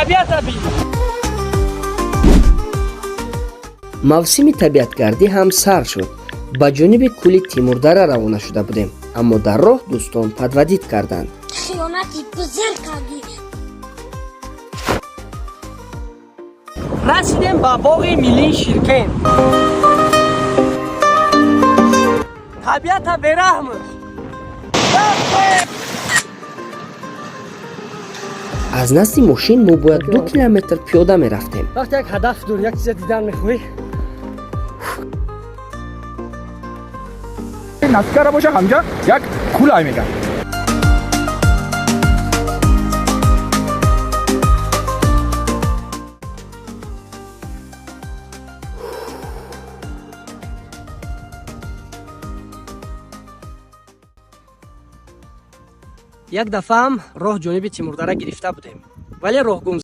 Табиата бин. Мавсими табиатгардӣ ҳам сар шуд. Ба ҷониби кӯли Тимурдара равона шуда будем, аммо дар роҳ дӯстон подводить карданд. Хиёнати бузург кардӣ. Расидем ба боғи миллии Ширкен. Табиата бераҳм. Аз назди мошин мо бояд 2 километр пиёда мерафтем. Вақте як ҳадаф дорӣ, як чиза дидан мехоҳӣ. Наздикара боша, ҳамҷа як кӯлай меган. Як дафъаам роҳ ҷониби Тимурдара гирифта будем, вале роҳ гум.